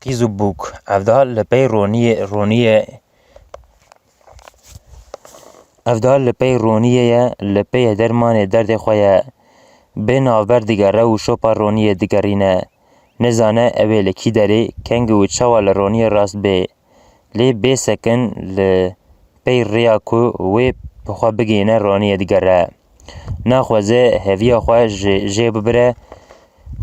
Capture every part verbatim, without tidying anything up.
Qîz û bûk. Evdal li pey roniyê, roniyê, evdal li pey roniyê ye, li pey dermanê derdê xwe ye. Bê navber digere û şopa roniyê digerîne. Nizane ew ê li kî derê, kengî û çawa li roniyê rast bê. Lê bê sekin li pey rêya ku wê bi xwe bigihîne roniyê digere. Naxwaze heviya xwe ji jê bibire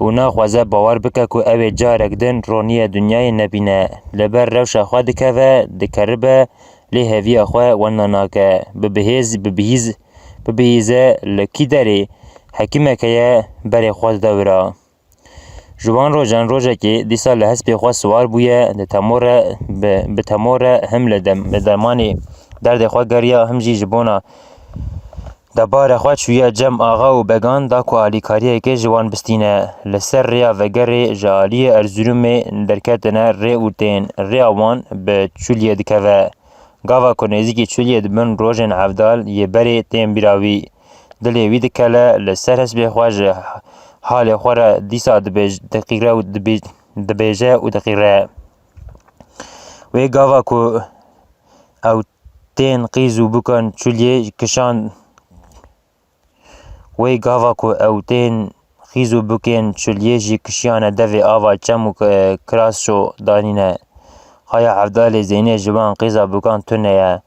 û naxwaze bawer bike ku ew ê carek din roniyê dinyayê nebîne. Li ber rewşa xwe dikeve, dikeribe, lê heviya xwe wenda nake. Bi bihêz, bi bihîz, bibihîze li kî derê hekîmeke ye berê xwe dide wira. Ji wan rojan rojekê dîsa li hespê xwe siwar bûye, di temo re, bi, bi temo re him li dem-, li dermanê derdê xwe geriya, him jî ji bona debara xwe çûye cem axa û began da ku alîkariyekê ji wan bistîne. Li ser rêya vegerê ji aliyê Erzurumê derketine rê û tên rêya wan bi Çûliyê dikeve. Gava ku nêzîkî Çûliyê dibin rojên Evdal yê berê tên bîra wî. Dilê wî dikele, li ser hespê xwe ji halê xwe re dîsa dibêj-, diqîre û dibê-, dibêje û diqîre. Wê gava ku ew tên qîz û bûkan Çûliyê kişan, wê gava ku ew tên qîz û bûkên Çûliyê jî kişiyane devê ava çem û ki-, kiras şo danîne. Haya Evdalê Zeynê ji wan qîza bûkan tune ye.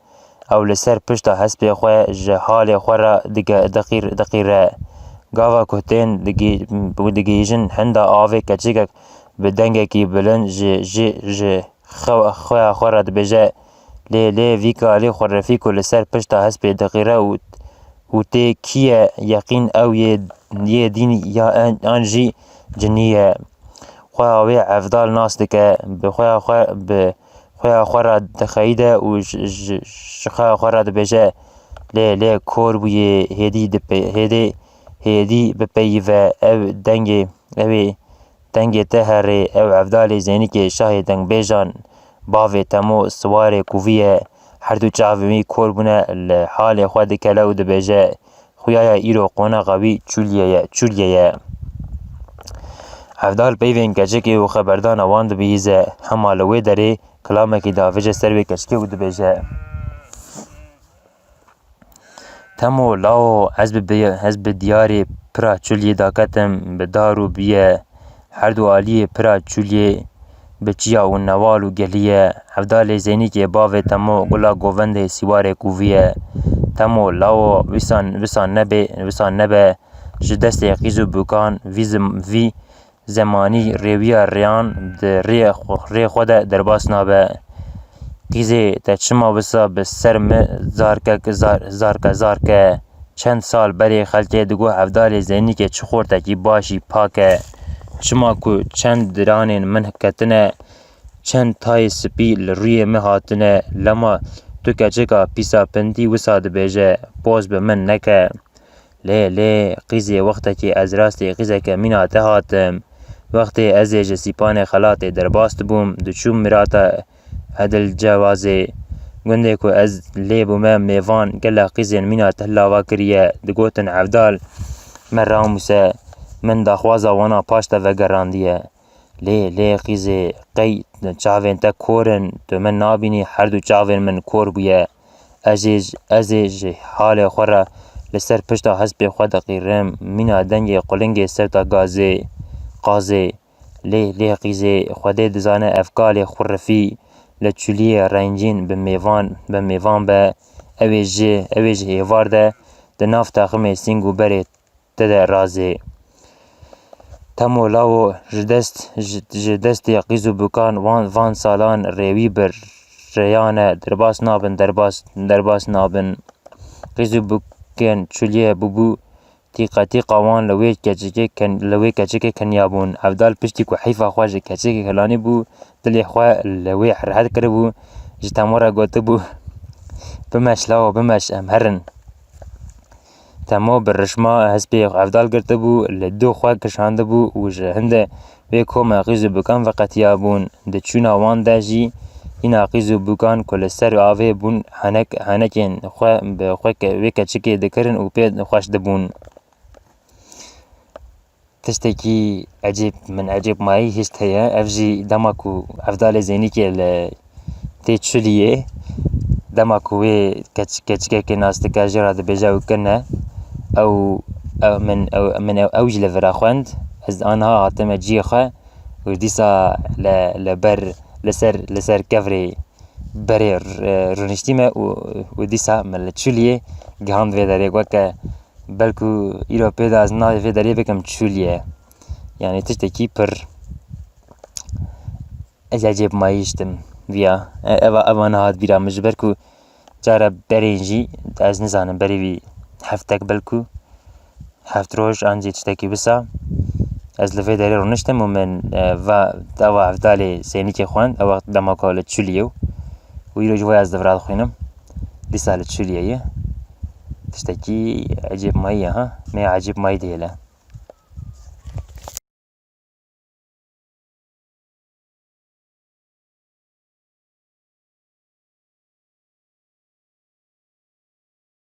Ew li ser pişta hespê xwe ji halê xwe re dige-, diqîr-, diqîre. Gava ku tên digî-, digihîjin hinda avê, keçikek bi dengekî bilind ji, ji, ji xwe-, xweya xwe re dibêje, "Lê, lê, vî kalî xurifî ku li ser pişta hespê diqîre û, û tê kî ye, yeqîn ew yê, yê dîn ya en-, an jî cinî ye." Xweha wê Evdal nas dike, bi xweya xwe, bi xweya xwe re dixeyide û ji, ji, ji xweya xwe re dibêje, "Lê, lê, kor bûye, hêdî dipe-, hêdê, hêdî bipeyive, ew dengê, ew ê dengê te herê, ew Evdalê Zeynikê şahê dengbêjan, bavê Temo siwarê kûvî ye." Her du çavên wî kor bûne, li halê xwe dikele û dibêje, "Xuyaya îro qonaxa wî Çûliyê ye, Çûliyê ye." Evdal peyvên keçikê û xeberdana wan dibihîze, hema li wê derê kilamekî davêje ser wê keçikê û dibêje, "Temo lawo, ez bi bi-, ez bi diyarê pira Çûliyê daketim, bi dar û biye, her du aliyê pira Çûliyê, bi çiya û newal û gelî ye. Evdalê Zeynîkê bavê Temo gula govendê sîwarê kûvî ye. Temo lawo, wisa, wisa nebe, wisa nebe, ji destê qîz û bûkan vî zim-, vî zemanî rêwiya rêyan di rê xwe, rê xwe de derbas nabe. Qîzê, te çima wisa bi ser mi zarkek zar-, zarke zarke?" Çend sal berê xelkê digot Evdalê Zeynîkê çi xortekî baş jî pak e. Çima ku çend diranên min ketine, çend tayê spî li rûyê min hatine, lema tu keçika pîsa pintî wisa dibêje, poz bi min neke. Lê, lê, qîzê, wextekê ez rastê qîzeke mîna te hatim. Wextê ez ê ji sîpanê xelatê derbas dibûm, diçûm mirata Edil Cewazê. Gundê ku ez lê bûme mêvan, gelek qîzên mîna te hilava kiriye, digotin, "Evdal, me ramûse, min daxwaza wana paş te vegerandiye." Lê, lê, qîzê, qey çavên te kor in, tu min nabînî, her du çavên min kor bûye. Ez ê, ez ê ji halê xwe re li ser pişta hespê xwe diqîrim, mîna dengê qulingê sewta gazê, qazê. Lê, lê, qîzê, Xwedê dizane ev kalê xurifî li Çûliyê rencîn bi mêvan, bi mêvan be, ew ê ji, ew ê ji êvar de di nav teximê sîng û berê te de razê. Temo lawo, ji dest, ji, ji destê qîz û bûkan van, van salan rêwî bi rêyan e, derbas nabin, derbas, derbas nabin. Qîz û bûkên Çûliyê bûbû tîqa tîqa wan li wê keçikê ken-, li wê keçikê keniya bûn. Evdal piştî ku heyfa xwe ji keçikê kilanî bû, dilê xwe li wê rehet kiribû, ji Temo re gotibû, "Bimeş lawo, bimeş, em herin." Temo bi rişma hespê Evdal girtibû, li dû xwe kişandibû û ji hinde wê koma qîz û bûkan veqetiyabûn. Di çûna wan de jî hîna qîz û bûkan ku li ser avê bûn henek, henekên xwe bi xwe ke-, wê keçikê dikirin û pê xweş dibûn. Tiştekî ecêb, min ecêb mayî hişt heye. Ev jî dema ku Evdalê Zênîkê li tê Çuliyê, dema ku wê keç-, keçikekê nas dike, jê re dibêje ew kin e. Ew, ew, min, ew, min ew, ew jî li vir e xwend. Ez aniha hatime cihê xwe û dîsa li, li ber, li ser, li ser kevirê berê r-, rûniştîme û, û dîsa min li Çuliyê gihand vê derê. Weke belku îro pê de ez navê vê derê bikim Çuliye. Yanî tiştekî pir ez ecêb mayî hiştim viya. E, eva, eva nehat bîra min, ji ber ku cara berên jî ez nizanim, berî vî heftek belku heft roj an jî tiştekî wisa ez li vê derê rûniştim û min, e, va, eva Evdalê Zênîkê xwend, ew wext dema ku li Çuliyê û, û îro jî vay ez li vir dixwînim. Dîsa li Çuliyê ye. Tiştekî ecêb mayî ye, ha? Me ecêb mayî dihêle.